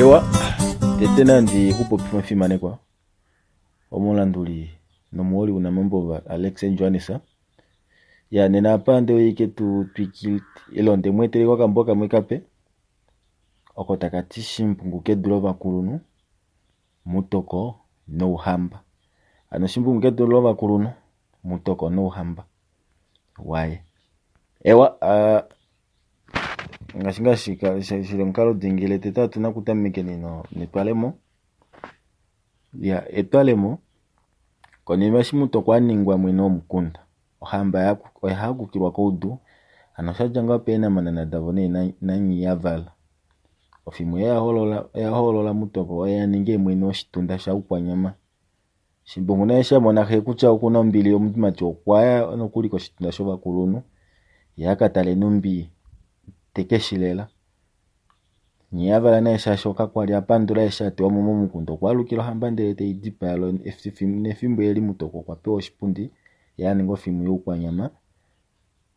Ewa, tete nandi ku popife omufimanekwa, omulanduli nomuholi wunamambova Alex Johannes. Ya nena apa nde uya tu twikile ile onde mu etele okambo kamwe kape oko taka ti Shimpungu kedu lovakulunhu Mutoko nouhamba. Hano Shimpungu kedu lovakulunhu Mutoko nouhamba waye. Ewa, uh, ngaashi ngaa shili omukalo dingile tete otuna okutamekeni netwalemo. Ya etwalemo konima eshi Mutoko a ningwa mwene womukunda, ohamba oya hakukilwa koudu, hano osha dja ngaa peenamanana davo nee naNghiyavala. Ofimbo oya hoolola Mutoko oye a ninge mwene woshitunda shaUkwanyama. Shimbungu naye eshi a mona xe kutya oku na ombili yomumati okwa ya nokuli koshitunda shovakulunhu ye a ka tale nhumbi te ke shi lela. Nghiyavala naye shaashi kakwali a pandula eshi a tewa mo momukunda okwa alukila ohamba ndele te i dipaa nefimbo eli Mutoko okwa pewa oshipundi ye a ninga ofimu youkwanyama.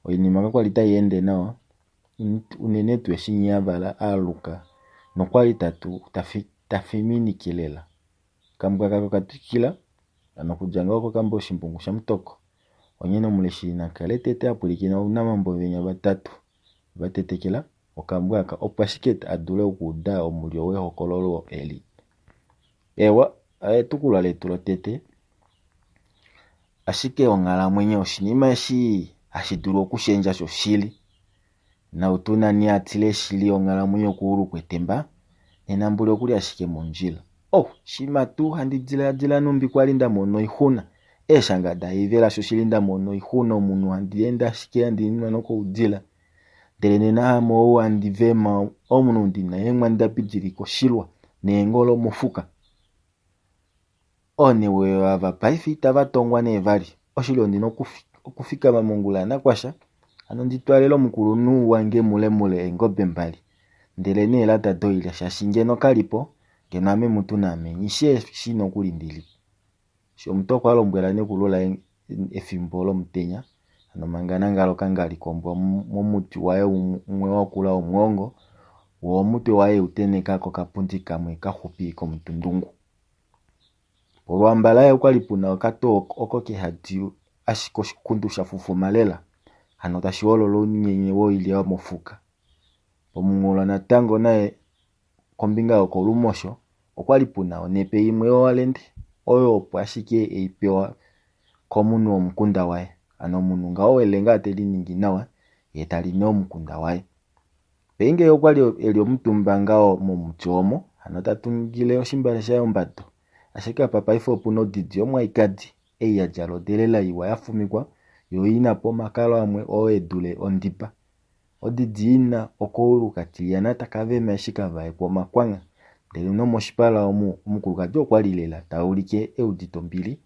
Oinima kakwali tai ende nawa unene tuu eshi Nghiyavala a aluka nokwali ta fiminike lela. Okambwa kako ka twikila, hano okudja ngaho kokambo Oshimbungu shaMutoko. Onghee omuleshi na kale tete a pwilikina ounamambo venya vatatu va tetekela okambwa aka opo ashike a dule okuuda omulyo wehokololo eli. Eewa, etukulwa letu lotete. Ashike onghalamwenyo oshinima eshi hashi dulu okushendja shoshili. Nau tuu nani a tile shili onghalamwenyo okuulu kwetemba, nena mbuli okuli ashike mondjila. Oh, shima tuu handi diladila nhumbi kwali nda mona oixuna. Eeshanga da ivela shoshili nda mona oixuna omunhu handi ende ashike handi ninwa nokoudila. Ndele nena ame ou handi vema omunhu ndi na eenghandabi dili koshilwa neengolo mofuka. Ooneweyo ava paife itava tongwa nee vali. Oshili ondi na okufikama mongula yanakwasha, hano ndi twalele omukulunhu wange mulemule eengobe mbali, ndele neelata doilya shaashi ngeno ka li po, ngeno ame mutu naame nghi shi nokuli ndi li. Shomutwe okwa lombwela nekulu laye efimbo lomutenya, hano manga nangala okangali kombwa momuti waye umwe wakula womwoongo, wo omutwe waye e u tenheka kokapundi kamwe kaxupi komutundungu. Polwamba laye okwali puna okatoo oko kehadi ashike oshikundu sha fufuma lela, hano tashi holola ounyenye woilya yomofuka. Pomunghulo natango naye kombinga yokolumosho okwali puna onepe imwe yowalende oyo opo ashike ei pewa komunhu womukunda waye. Hano omunhu ngaho welenga te liningi nawa ye tali nee omukunda waye. Peinge okwali eli omutumba ngaho momuti omo, hano ta tungile oshimbale shaye ombado. Ashike apa paife opuna odidi yomwaikadi, ei ya djala odelela iwa ya fumikwa, yo oi na po omakalo amwe oo e dule ondiba. Odidi i na okoulu ka tilyana taka vema eshi ka vaekwa omakwangha. Ndele nomoshipala omu, omukulukadi okwali lela ta ulike e udite ombili,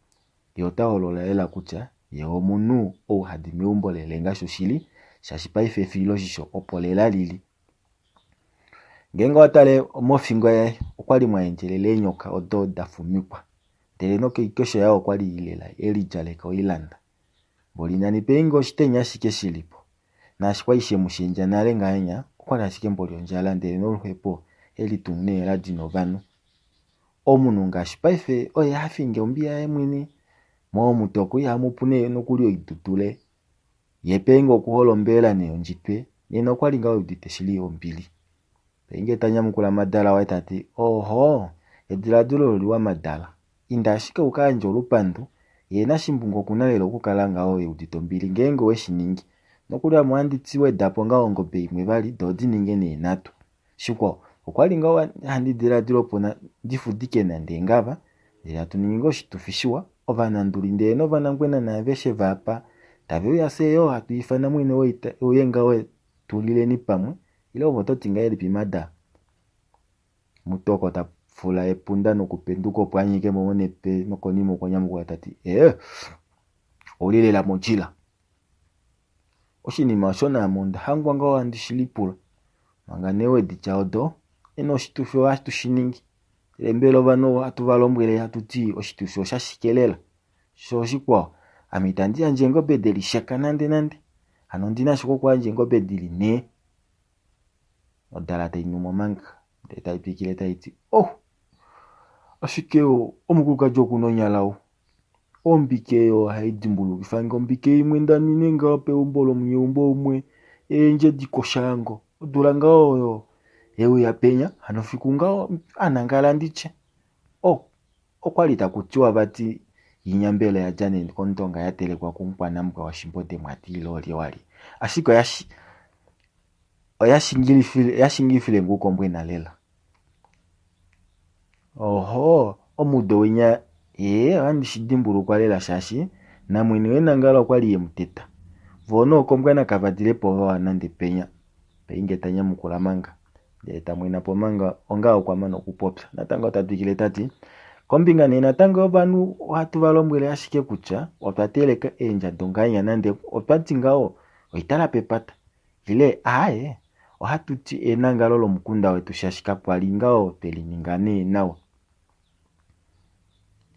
Ye ota holola lela kutya ye omunhu ou ha di meumbo lelenga shoshili, shaashi paife efiloshisho opo lela li li. Ngeenge owa tale mofingo yaye okwali mwa endjelela eenyoka odo da fumikwa, ndele nokoikesho yaye okwali lela e lidjaleka oilanda. Mboli nani peinge oshitenya ashike shi li po, naashi kwali she mu shendja nale ngahenya okwali ashike mboli ondjala ndele noluhepo e litu neeladi novanhu. Omunhu ngaashi paife oye ha fingi ombiya yaye mwene, momutoko ihamu pu nee nokuli oidudule, ye peinge okuhole ombelela neondjitwe, nena okwali ngaa eudite shili ombili. Peinge ta nyamukula madala waye ta ti, Ohoo, ediladilo olo liwa madala. Inda ashike u ka yandje olupandu, ye naShimbungu oku na lela okukala ngaho e udite ombili ngeenge owe shi ningi. Nokuli ame ohandi ti weda po ngaho ongobe imwe vali, do di ninge nee nhatu. Shikwao, okwa li ngaho handi diladila opo ndi fudike nande engava, ndele hatu ningi ngoo oshitufi shiwa, ovananduli ndele novanangwena naaveshe vaapa tave uya fye yoo hatu ifana mwene woita e uye ngaho tu lileni pamwe, ile ove oto ti ngahelipi mada? Mutoko ta fula epunda nokupenduka opo a nyike mo monepe nokonima okwa nyamukula ta ti, Ee, ou li lela mondjila. Oshinima osho naame onda hangwa ngaho handi shi lipula. Manga nee we di tya odo, nena oshitufi ohatu shi ningi. Ndele mbela ovanhu ohatu va lombwele hatu ti oshitufi oshashike lela? Sho oshikwao, ame itandi yandje eengobe de lisheka nande nande. Hano ondi na ashike okuyandja eengobe di li nhee. Odala tai nu mo manga. Ndele tai twikile tai ti, Oh, ashike omukulukadi oku na onyala ou. Ombike oyo ohai dimbulukifa nge ombike imwe nda nwine ngaho peumbo lomunyeumbo umwe eendjedi kOshaango. Odula ngaho oyo ye uya penya, hano fiku ngaho a nangala nditye. Oh, okwali taku tiwa vati yinya mbela oya dja nee kOndonga ya telekwa kumukwanambwa waShimbode mwati ile olye wali. Ashike oya oya shingilifile oya shingifile nge uukombwena lela. Oho, omudo winya ee ohandi shi dimbulukwa lela shaashi namwene wenangalo okwa li ye mu teta. Voo nookombwena kava dile po vawa nande penya. Painge ta nyamukula manga. Ndele ta mwena po manga onga okwa mana okupopya. Natango ta twikile ta ti, Kombinga nee natango yovanhu ohatu va lombwele ashike kutya otwa teleka eendja donganya nande otwa ti ngaho oitala pepata. Ile aaye, ohatu ti enangalo lomukunda wetu shaashi kakwa li ngaho twe li ninga nee nawa.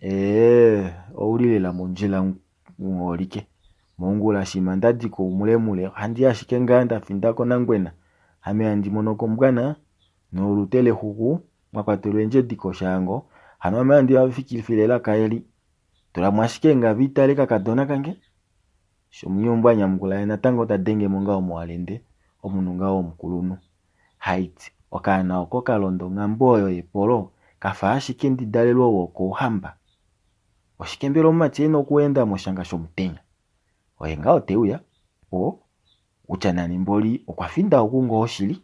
Ee, ou li lela mondjila muholike. Mongula shimha nda di ko mulemule, ohandi ashike ngaa nda finda kOnangwena. Ame handi mono kombwana nolute lexuku mwa kwatelwa eendjedi kOshaango. Hano ame handi va fikifile elaka eli. Tula mo ashike eengava itale kakadona kange. Shomunyeumbo a nyamukula ye natango ta denge mo ngaho mowalende, omunhu ngaho womukulunhu. Haiti, okaana oko ka londa onghambo oyo yepolo ka fa ashike ndi dalelwe ou okouhamba. Oshike mbela omumati e na okuenda moshanga shomutenya? Oye ngaho te uya, o, kutya nani mboli okwa finda oku ngoo shili?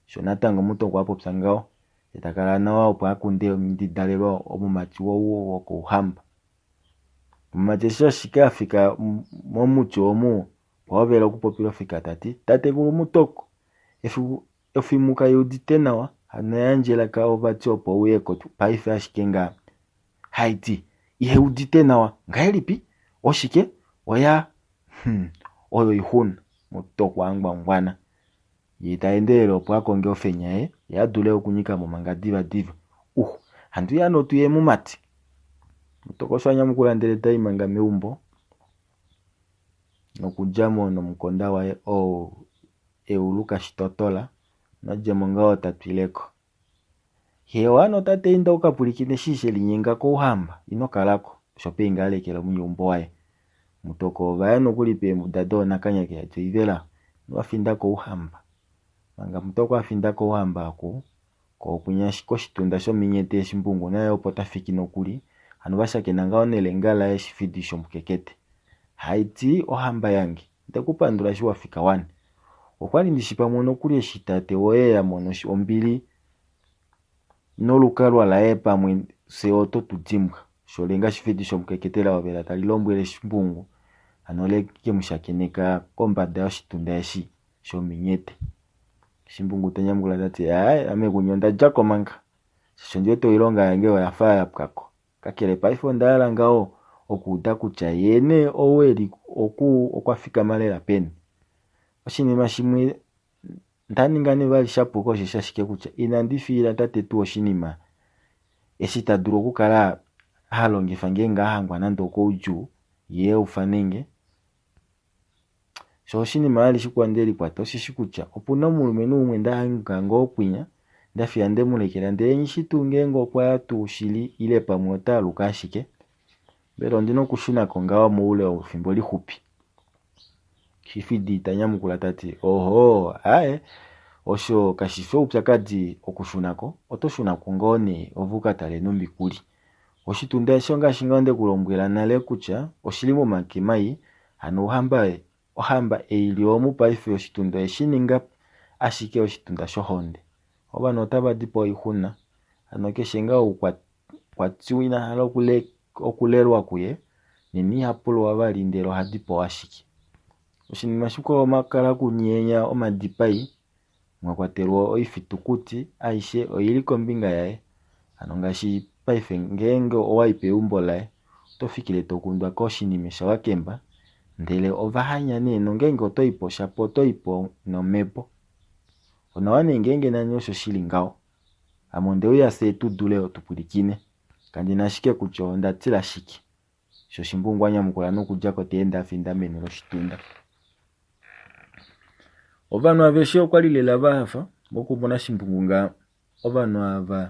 Sho natango Mutoko a popya ngaho, ye ta kala nawa opo a kunde ndidalelwa omumati ou wokouhamba. Omumati eshi ashike a fika momuti omu, okwa hovela okupopila ofika ta ti, Tatekulu Mutoko, efiku efimu kai udite nawa, hano yandja elaka ovati opo uye ko paife ashike ngaa. Haiti, ihe udite nawa, ngahelipi? Oshike? Oya, hmm, oyo oixuna, Mutoko a ngwangwana. Ye ta endelele opo a konge ofenya yaye, ye a dule okunyika mo manga divadiva. Uh, handi uya notu ye mumati. Mutoko osho a nyamukula ndele ta i manga meumbo nokudja mo nomukonda waye oo e u luka Shitotola, nodjemo ngaho ta twile ko. Hewa ano tate inda u ka pwilikine eshi she linyenga kouhamba, ino kala ko, osho Peinga a lekela omunyeumbo waye. Mutoko ova ya nokuli peembuda doonakanya ke yadi oivela nova finda kouhamba. Manga Mutoko a finda kouhamba oku, ko okwinya koshitunda shominyete Shimbungu naye opo ta fiki nokuli, hano va shakena ngaho nelenga laye Shifidi shomukekete. Haiti ohamba yange, Nde ku pandula eshi wa fika wani. Okwali ndi shi pamwe nokuli eshi tate woye ya mono ombili nolukalwa laye pamwe fye oto tu dimbwa. Sho lenga Shifidi shomukeketela wovela tali lombwele Shimbungu hano le ke mu shakeneka kombada yoshitunda eshi shominyete. Shimbungu ta nyamukula ta ti, Aaye, ame kunye onda dja ko manga. Shaashi ondi wete oilonga yange oya fa ya pwa ko. Kakele paife onda hala ngaho okuuda kutya ye nee ou e li oku okwa fikama lela peni. Oshinima shimwe nda ninga nee vali sha puka osheshi ashike kutya inandi fiila tate tuu oshinima eshi ta dulu okukala ha longifa ngeenge a hangwa nande okoudjuu ye a ufane nge. Sho oshinima vali shikwao nde likwata osheshi kutya opu na omulumenhu umwe nda hanga ngoo kwinya nda fiya nde mu lekela ndele nghi shi tuu ngeenge okwa ya tuu shili ile pamwe ota aluka ashike. Mbela ondi na okushuna ko ngaho moule wefimbo lixupi? Shifidi ta nyamukula ta ti, Ohoo, aaye, osho kashi fi oupyakadi okushuna ko, oto shuna ko ngoo nee ove u ka tale nhumbi ku li. Oshitunda eshi ongaashi ngaho nde ku lombwela nale kutya oshi li momake mai, hano ouhamba ohamba ei li omu paife oshitunda oye shi ninga ashike oshitunda shohonde. Ovanhu otava di po oixuna, hano keshe ngaa ou kwa kwa tiwa ina hala okulelwa kuye, nena iha pulwa vali ndele oha di po ashike. Oshinima shikwao omakala kunyenya omadipai mwa kwatelwa oifitukuti aishe oi li kombinga yaye. Hano ngaashi paife ngeenge owa i peumbo laye oto fikile to kundwa koshinime shawakemba ndele ova hanya nee nongeenge oto i po shapo oto i po nomhepo. Onawa nee ngeenge nani osho shi li ngaho. Ame onde uya fyee tu dule tu pwilikine. Kandi na ashike kutya onda tila shike. Sho Shimbungu a nyamukula nokudja ko ta ende a finda meni loshitunda. Ovanhu aveshe okwa li lela va hafa mokumona Shimbungu ngaha. Ovanhu ava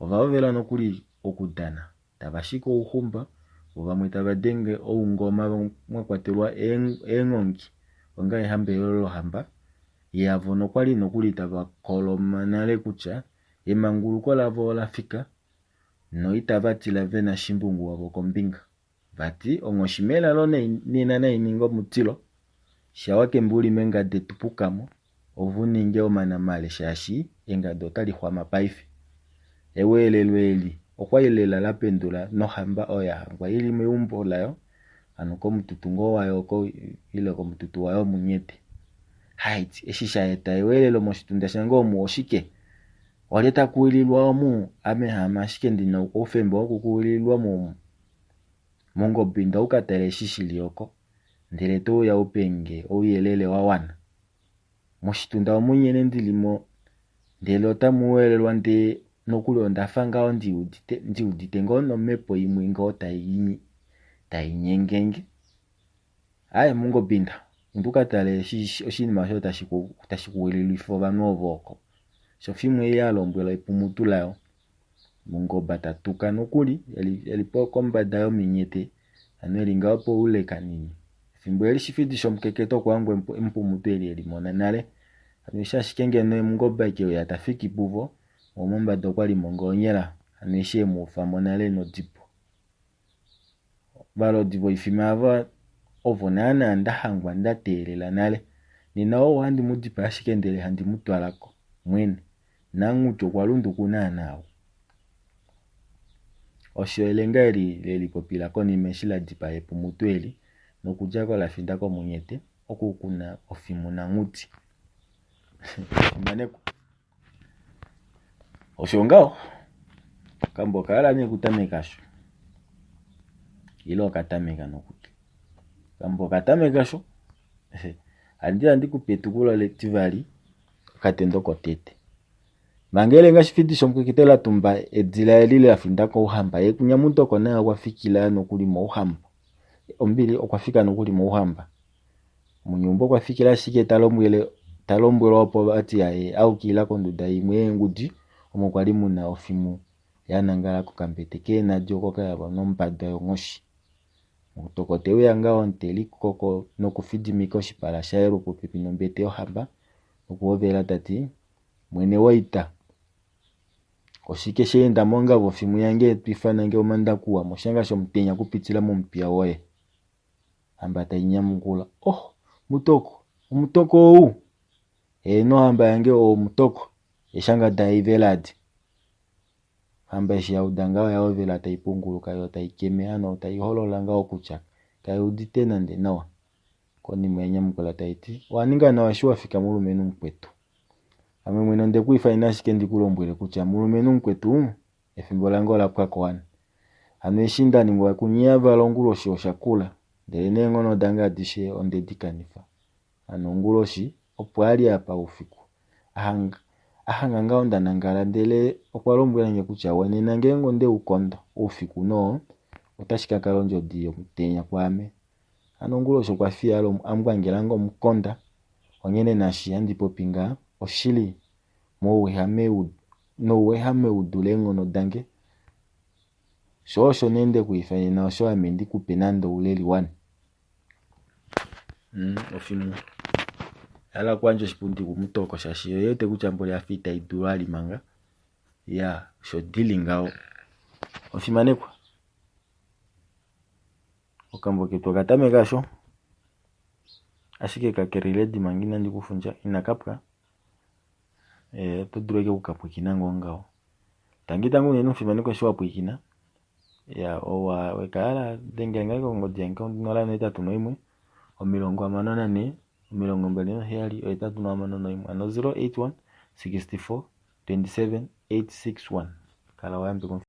ova hovela nokuli okudana, tava shiki ouxumba, vo vamwe tava denge oungoma mwa kwatelwa eenghongi onga ehambelelo lohamba yavo nokwali nokuli tava koloma nale kutya emanguluko lavo ola fika noitava tila vena shimbungu wavo kombinga. Vati onghoshi melalo nena nai ninge omutilo, sha wakembuli mengade tupukamo ove u ninge omanamale shaashi engade otali xwama paife. Eweelelo eli okwali lela la pendula nohamba oyo ya hangwa ili meumbo layo hano komututu ngoo wayo oko ile komututu wayo omunyete. Haiti, eshi sha eta eweelelo moshitunda shange omu oshike? Olye ta kuwililwa omu? Ame haame ashike ndi na oufemba wokukuwililwa mo omu? Mongobe inda u ka tale eshi shi li oko, ndele to uya u pe nge ouyelele wa wana. Moshitunda omu nghene ndi li mo, ndele otamu weelelwa ndee nokuli onda fa ngaho ndi udite, ndi udite ngoo nomhepo imwe ngoo tai, tai nyenge nge. Aaye Mungobe inda, inda u ka tale eshi oshinima osho tashi ku, tashi kuwililifa ovanhu ovo oko. Shofimwe ya lombwela epumutu layo. Mungoba ta tuka nokuli e li po kombada yominyete, hano e li ngaho poule kanini. Efimbo eli Shifidi shOmukeketo okwa hangwa empumutu eli e li mona nale. Hano eshi ashike ngeno Mungoba e ke uya ta fiki puvo, vo mombada okwa li mo ngoonyela, hano eshi e mu ufa mo nale nodibo. Ovalodi voifima ava ovo naanaa nda hangwa nda teelela nale. Nena ou ohandi mu dipaa ashike ndele handi mu twala ko mwene. Nanghuti okwa lunduka naanaa ou. Osho elenga eli le lipopila konima eshi la dipaa epumutu eli nokudja ko la finda komunyete oku ku na ofimu Nanghuti. Fimanekwa. Osho ngaho. Okambo oka hala nee okutameka sho. Ile oka tameka nokuli. Okambo oka tameka sho. Handi ya ndi ku pe etukulwa letivali, okatendo kotete. Manga elenga Shifidi shOmukwekete la tumba edila eli la finda kouhamba, ye Kunyamutoko naye okwa fikila nokuli mouhamba. Ombili, okwa fika nokuli mouhamba. Omunyeumbo okwa fikila ashike ta lombwele ta lombwelwa opo vati aye a ukilila konduda imwe yeengudi omo kwali mu na ofimu ya nangala kokambete keenadi oko ka yalwa nombada yonghoshi. Mutoko te uya ngaho te likoko nokufidimika oshipala shaye lwopopepi nombete yohamba nokuhovela ta ti, Mwene woita, oshike sha enda mongava ofimu yange to ifana nge omandakuwa moshanga shomutenya okupitila momupiya woye? Hamba tai nyamukula, Oh, Mutoko, omutoko ou? Heeno hamba yange oo omutoko, eeshanga dahaivela adi. Hamba eshi ya uda ngaho oya hovela tai punguluka yo tai keme hano tai holola ngaho kutya kai udite nande nawa. Konima oya nyamukula tai ti, Owa ninga nawa eshi wa fika mulumenhu mukwetu. Ame mwene onde ku ifanena ashike ndi ku lombwele kutya mulumenhu mukwetu Efimbo lange ola pwa ko hano. Hano eshi nda ningwa kunyeyavala onguloshi osha kula, ndele neenghono dange adishe onde di kanifa. Hano onguloshi, opo a li apa oufiku, a hanga, a hanga ngaho nda nangala, ndele okwa lombwela nge kutya nena ngeenge onde u kondo oufiku noo, otashi ka kala ondjodi yomutenya kwaame. Hano onguloshi okwa fiya a mbwangela nge omukonda, onghene naashi handi popi ngaha, oshili, mouwehame nouwehame u dule eenghono dange. Sho osho nee nde ku ifanena osho ame ndi ku pe nande ouleli wane. Ofimu hala okuyandja oshipundi kumutoko shaashi oye wete kutya mboli afa itai dulu ali manga. Ya, osho dili ngaho. Ofimanekwa. Okambo ketu oka tameka sho. Ashike kakeli ready manga inandi ku fundja, inaka pwa. Eh, oto dulu ashike okukapwiikina ngoo ngaho. Tangi tangi unene omufimanekwa eshi wa pwiikina. Ya owa wekahala dengela nge kongodi yange 081 64 27 861 hano 081 64 27 861. Kala wa yambekwa.